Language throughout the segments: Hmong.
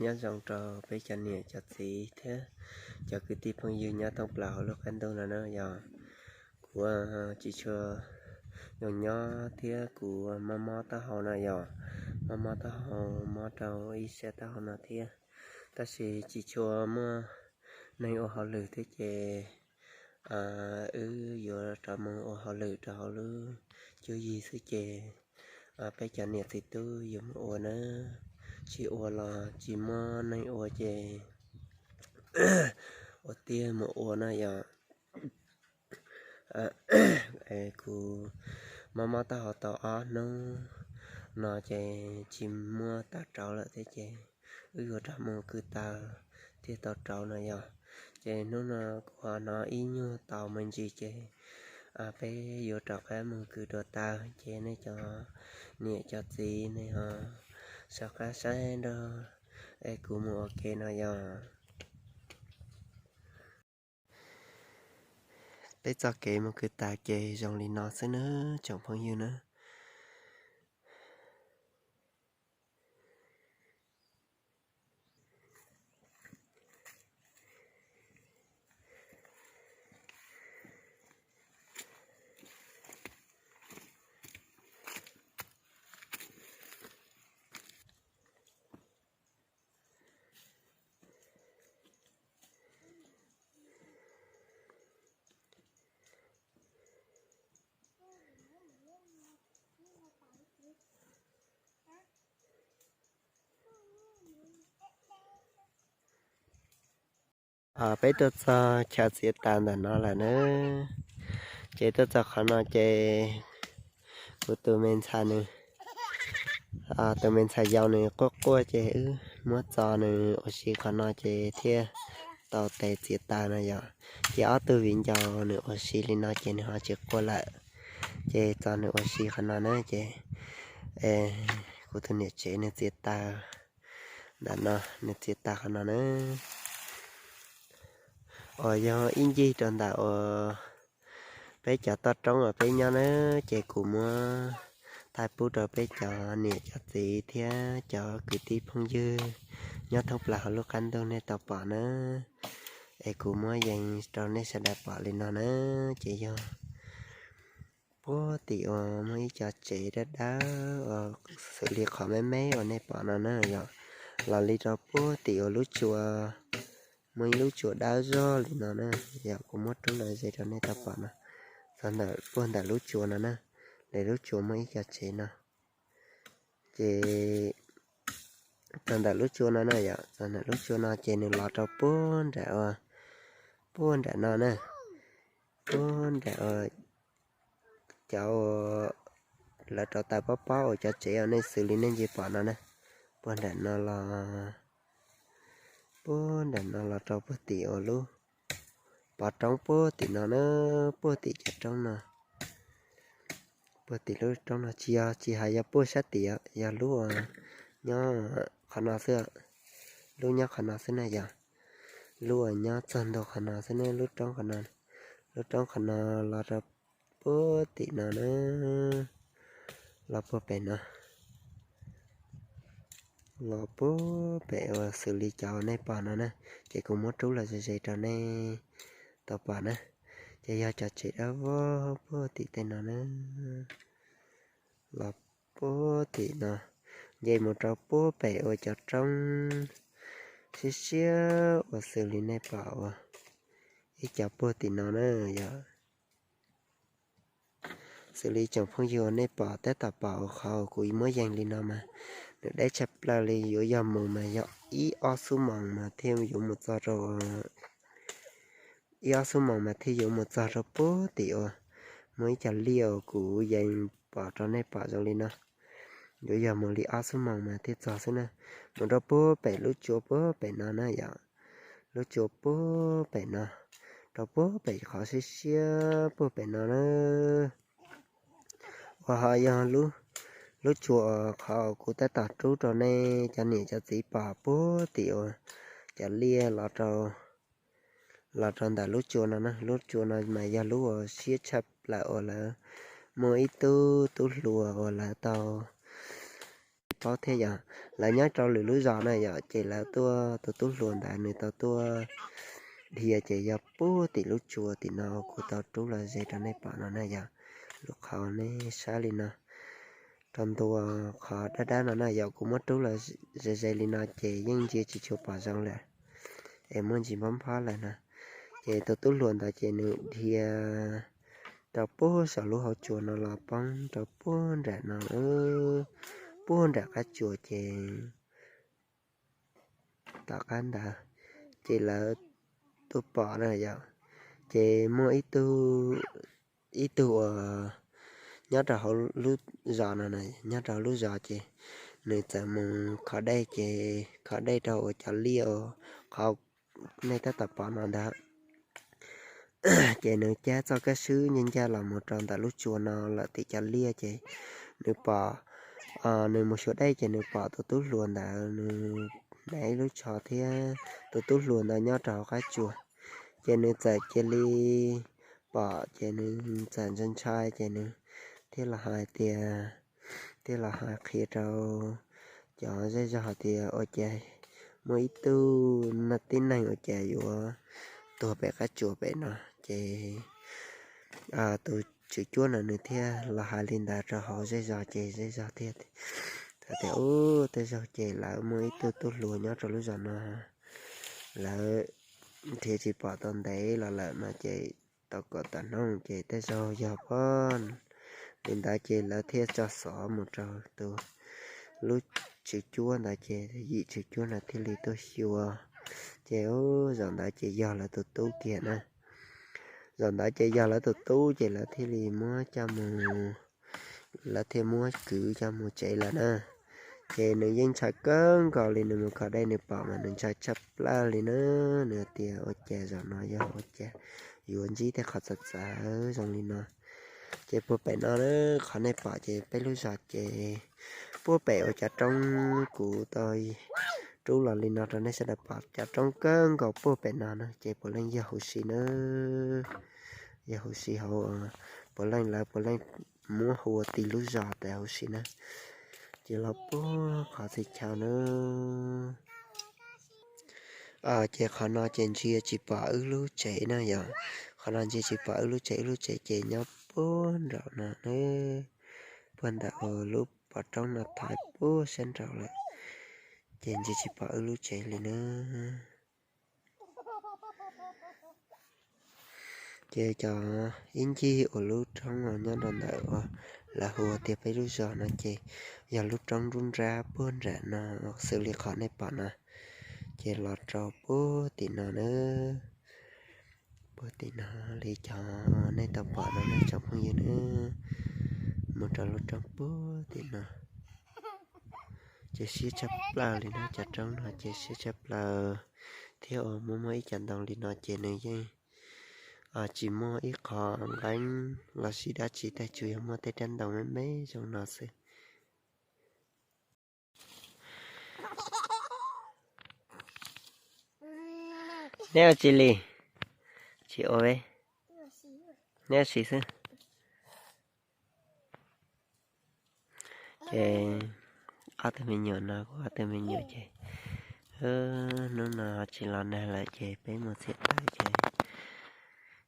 Nyob zoo rau peb cov niam cov txiv thiab cov kwv tij phooj ywg nyob thoob plaws hauv lub qab ntuj no na yog. Kuv tsis tshua zoo nyob thiab kuv mob mob taub hau no yog, mob mob taub hau, mob rau ib sab taub hau no thiab. Tab sis tsis tshua muaj neeg ua hauj lwm thiab ces wb yuav rov mus ua hauj lwm rau hauv lub cuab yig xwb ces peb cov niam txiv tub yuav mus ua na, tsis ua los tsis muaj neeg ua ces ua tiag mus ua na yog. Kuv mob mob taub hau tau ob hnub no ces tsis muaj taw rauv lawm thiab ces wb yuav rov mus kwv taw thiaj tau rauv no yog. Ces hnub no kuv ho hnov ib nyuag taus me ntsis ces peb yuav rov qab mus kwv dua taw ces nej cov niam cov txiv nej ho sawv qab saib nrog es kuv mus ua ke no yog. Peb txoj kev mus kwv taw ces zoo li no xwb na tsoom phooj ywg na. Peb tuaj txog chaw txiav taws ntawm no lawm na. Ces tuaj txog qhov no ces kuv tus me ntxhais nws, tus me ntxhais yau nws quaj quaj ces wb muab txo nws ua si qhov no ces thiaj tau tes txiav taws no yog. Ces ob tug viv ncaus nws ua si li no ces nws ho tsis quaj lawm. Ces txo nws ua si qhov no na ces kuv tus niam tsev nws txiav taws ntawm no, nws txiav taws qhov no na. Uas yog ib ncig rau ntawm uas peb cov toj roob uas peb nyob na, ces kuv muab thaij pub rau peb cov niam cov txiv thiab cov kwv tij phooj ywg nyob thoob plaws hauv lub qab ntuj nej tau pom na. Es kuv muab yees rau nej sawv daws pom li no na, ces yog puag tim uas muaj ib co tsev dawb dawb uas xws li qhov me me uas nej pom no na yog, los li rau puag tim uas lub tsua, muaj ib lub tsua dawb zog li no na, yog kuv muab rub los ze rau nej tau pom no, txog ntawm puag ntawm lub tsua no na, lawv lub tsua muaj ib co tsev no, ces txog ntawm lub tsua no na yom, txog ntawm lub tsua no ces nws los rau puag nram, puag nram no na, puag nram cov uas lawv rauv taws pob pob uas cov tsev uas nej xws li nej ntsia pom no na, puag nram no los, puag nram no los rau puag tim uas lub pov roob puag tim no na, puag tim cov roob no, puag tim lub roob no tsis yog, tsis hais yog puag sab tim, yog lub uas nyob qhov no xwb, lub nyob qhov no xwb na yog, lub uas nyob txog ntua qhov no xwb na, lub roob qhov no, lub roob qhov no los rau puag tim no na, los puag pem no, los puag pem uas xws li cov uas nej pom no na, ces kuv muab rub los ze ze rau nej tau pom na, ces yog cov tsev dawb vog puag tim tej no na, los puag tim no, nce mus rau puag pem uas cov roob siab siab uas xws li nej pom uas ib co puag tim no na yog. Xws li tsoom phooj ywg uas nej pom tab tom pom uas qhov uas kuv muab yees li no mas nws deb tshaj plaws li, yuav yog mus mas yog ib ob xuab moos mas thiaj yuav mus txog rau, ib ob xuab moos mas thiaj yuav mus txog rau puag tim uas muaj ib co liaj uas kuv yees pom rau nej pom zoo li no. Yuav yog mus li ob xuab moos mas thiaj txog xwb na. Mus rau puag pem lub tsua puag pem no na yom, lub tsua puag pem no, rau puag pem qhov siab siab puag pem no na. Uas ho yog lub tsua qhov kuv tab tom rub rau nej cov niam cov txiv pom puag tim uas cov liaj los rau, los rau ntawm lub tsua no na. Lub tsua no mas yog lub uas siab tshaj plaws uas lawv muaj ib tug tub hluas uas lawv tau paub thiab yom. Lawv nyob rau lwm lub zos na yom, ces lawv tuaj, tus tub hluas ntawd nws tau tuaj dhia ces yog puag tim lub tsua tim no kuv tau rub los ze rau nej pom no na yom. Lub qhov nej saib li no, rau ntua qhov dab dab no na yom, kuv muab rub los ze ze li no ces yeej ntsia tsis tshua pom zoo lawm, es muaj ntsis nphob nphob lawm na. Ces tus tub hluas ntawd ces nws dhia rau puag saum lub hauv tsua no los poob rau puag nram no, puag nram qab tsua ces tom qab ntawd ces lawv tuaj pom na yom, ces muaj ib tug, ib tug uas nyob rau hauv lub zos no, nyob rau hauv lub zos ces nws txawm mus kho dej ces kho dej rau uas cov liaj uas qhov nej tab tom pom no ntag. Ces nws cab txoj kab swb ncaj ncaj los mus rau ntawm lub tsua no lawm tim cov liaj ces nws pom, nws mus xyuas dej ces nws pom tus tub hluas ntawd nws hnav ib lub tsho thiab tus tub hluas ntawd nyob rau hauv qab tsua. Ces nws txawm cia li pom ces nws txawm ntshai ntshai ces nws thiaj los hais tias, thiaj los hais qhia rau cov zej zog hais tias ua cas muaj ib tug tib neeg ua cas yuav tuag pem qab tsua pem no. Ces tus tswv cuab no nws thiaj los hais li ntawd rau hauv zej zog ces zej zog thiaj hais tias, ub, tej zaug ces lawv muaj ib tug tub hluas nyob rau lub zos no, lawv nrhiav tsis pom tau ntev los lawm no ces tau kaum tawm hnub ces tej zaug yog pob. Li ntawd ces lawv thiaj tso xov mus rau tus, lub tswv cuab ntawd ces yim tswv cuab no thiaj li tuaj xyuas. Ces ub, zaum ntawd ces yog lawv tus tub kiag na. Zaum ntawd ces yog lawv tus tub ces lawv thiaj li muab coj mus, lawv thiaj muab kwv coj mus tsev lawm na. Ces nws yeej ntshai kawg nkaus li, nws mus kho dej nws pom mas nws ntshai tshaj plaws li na. Nws tias ua cas zaum no yog ua cas yuav ntsib tej qhov txawv txawv zoo li no. Ces puag pem no, qhov nej pom ces peb lub zos ces puag pem uas cov roob kuv tau rub los li no rau nej sawv daws pom, cov roob kawg nkaus puag pem no na ces puav leej yog huv si na. Yog huv si hauv, puav leej lawv puav leej muab hu ua Tis lub zos tas huv si na. Ces los puag qhov txhia chaw na. Ces qhov no ces ntsia tsis pom wb lub tsev na yom. Qhov no ntsia tsis pom wb lub tsev, wb lub tsev ces nyob puag nraum no na, puag ntawm lub pov roob no thaiv puag sab nraum lawm, ces ntsia tsis pom wb lub tsev li na. Ces cov ib ncig uas lub roob uas nyob rau ntawm uas lawv hu tias peb lub zos no ces yog lub roob nruab nrab puag nram no, xws li qhov nej pom no, ces los rau puag tim no na. Puag tim no li cov nej tau pom no na tsoom phooj ywg na, mus rau lub roob puag tim no. Ces siab tshaj plaws li na, cov roob no ces siab tshaj plaws, thiab uas muaj muaj ib co ntoo li no ces nws yeej tsis muaj ib qho nqeeb los sis dab tsi, tej tsuas yog muaj tej rab ntoo me me zoo no xwb. Neb ua tsi li? Tsis ua, neb ua si xwb. Ces ob tug me nyuam no, kuv ob tug me nyuam ces hnub no tsis los nag lawm ces peb mus txiav taws ces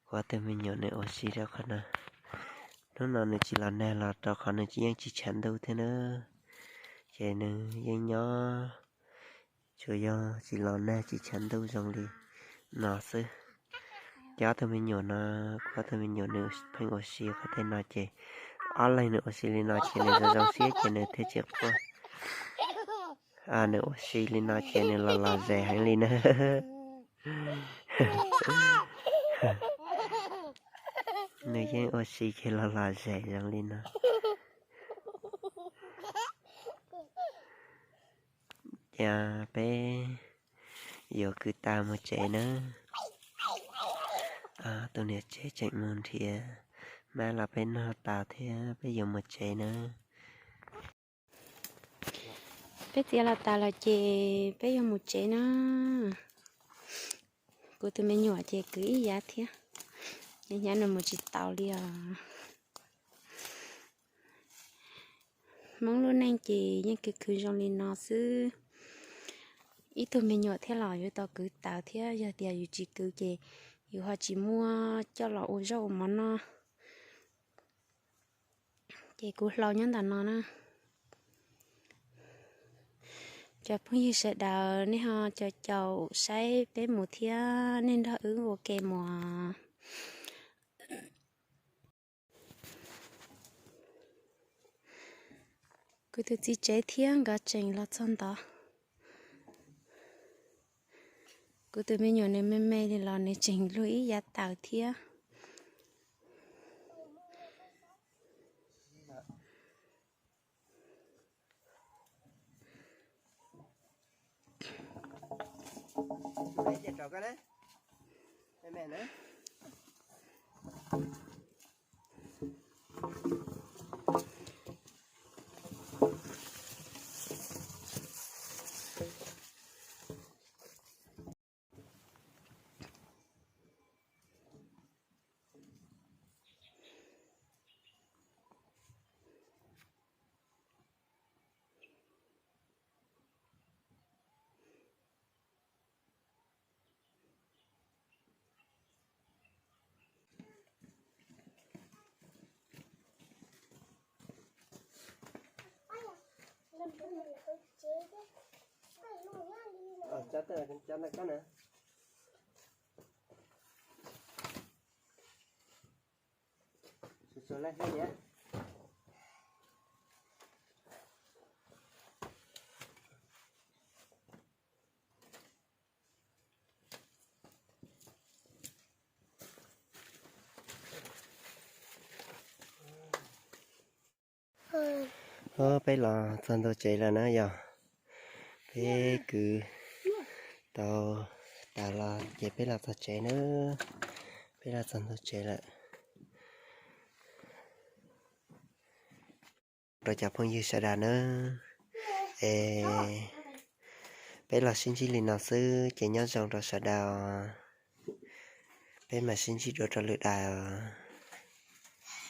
kuv ob tug me nyuam nws ua si rau qhov no. Hnub no nws tsis los nag los rau qhov nws tsis, yeej tsis tshav ntuj thiab na. Ces nws yeej nyob, tsuas yog tsis los nag tsis tshav ntuj zoo li no xwb. Ces ob tug me nyuam no, kuv ob tug me nyuam nws pheej ua si qhov tej no ces ob leeg nws ua si li no ces nws zoo zoo siab ces nws thiaj tsis quaj. Nws ua si li no ces nws los los zes heev li na. Nws yeej ua si ces los los zes zoo li no. Ces peb yuav kwv tas mus tsev na. Tus niam tsev tseem mus nrhiav mab los peb noj tas thiab peb yuav mus tsev na. Peb txiav los tas lawm ces peb yuav mus tsev na. Kuv tus me nyuam ces kwv ib yav thiab, ib yav nws mus tsis taus li os. Hmoob lub neej ces yeej khwv khwv zoo li no xwb. Ib tug me nyuam thiab los yuav tau kwv taws thiab, yog tias yus tsis kwv ces yus ho tsis muaj coj los ua zaub ua mov noj. Ces kuv hlau nyob ntawm no na. Cov phooj ywg sawv daws nej ho caum caum saib peb mus thiab, nej nrog wb ua ke mus. Kuv tus txiv tsev thiab nkawd tseem los txog ntawd. Kuv tus me nyuam nws me me li los nws tseem luag ib yav taws thiab. Peb los txog ntug tsev lawm na yog. Peb kwv tau tas los ces peb los txog tsev na. Peb los txog ntug tsev lawm. Rau cov phooj ywg sawv daws na, es peb los sib ntsib li no xwb ces nyob zoo rau sawv daws. Peb mam sib ntsib dua rau lwm daim os.